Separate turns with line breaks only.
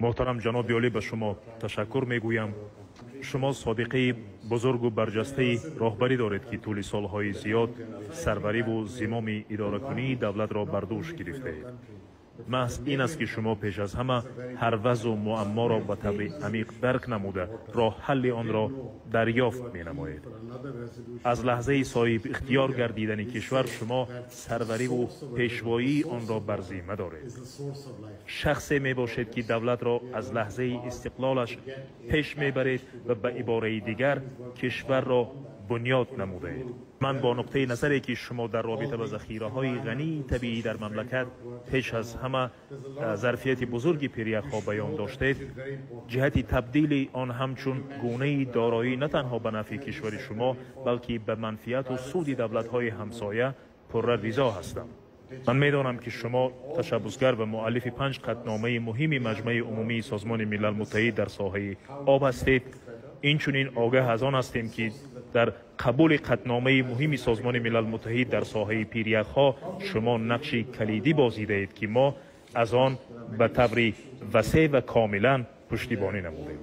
Муҳтарам ҷаноби олӣ, ба шумо ташаккур мегӯям. Шумо собиқаи бузургу барҷастаи роҳбарӣ доред, ки тӯли солҳои зиёд сарвариву зимоми идоракунии давлатро бар дӯш гирифтаед. Маҳз ин аст, ки шумо пеш аз ҳама ҳар вазъу муамморо ба таври амиқ дарк намуда, роҳ ҳалли онро дарёфт менамоед. Аз лаҳзаи соҳибихтиёр гардидани кишвар шумо сарвариву пешвоии онро бар зимма доред. Шахсе мебошед, ки давлатро аз лаҳзаи истиқлолаш пеш мебаред ва ба ибораи дигар кишварро бунёд намудаед. Ман бо нуқтаи назаре, ки шумо дар робита ба захираҳои ғании табиӣ дар мамлакат, пеш аз ҳама зарфияти бузурги пиряхҳо баён доштед, ҷиҳати табдили он ҳамчун гунаи дороӣ на танҳо ба нафъи кишвари шумо, балки ба манфиату суди давлатҳои ҳамсоя пурра ризо ҳастам. Ман медонам, ки шумо ташаббусгар ва муаллифи панҷ қатъномаи муҳими Маҷмаи Умумии Созмони Милал Муттаҳид дар соҳаи об ҳастед. Инчунин огаҳ аз он ҳастем, ки дар қабули қатъномаи муҳими Созмони Милал Муттаҳид дар соҳаи пиряхҳо шумо нақши калидӣ бозидаед, ки мо аз он ба таври васеъ ва комилан пуштибонӣ намудем.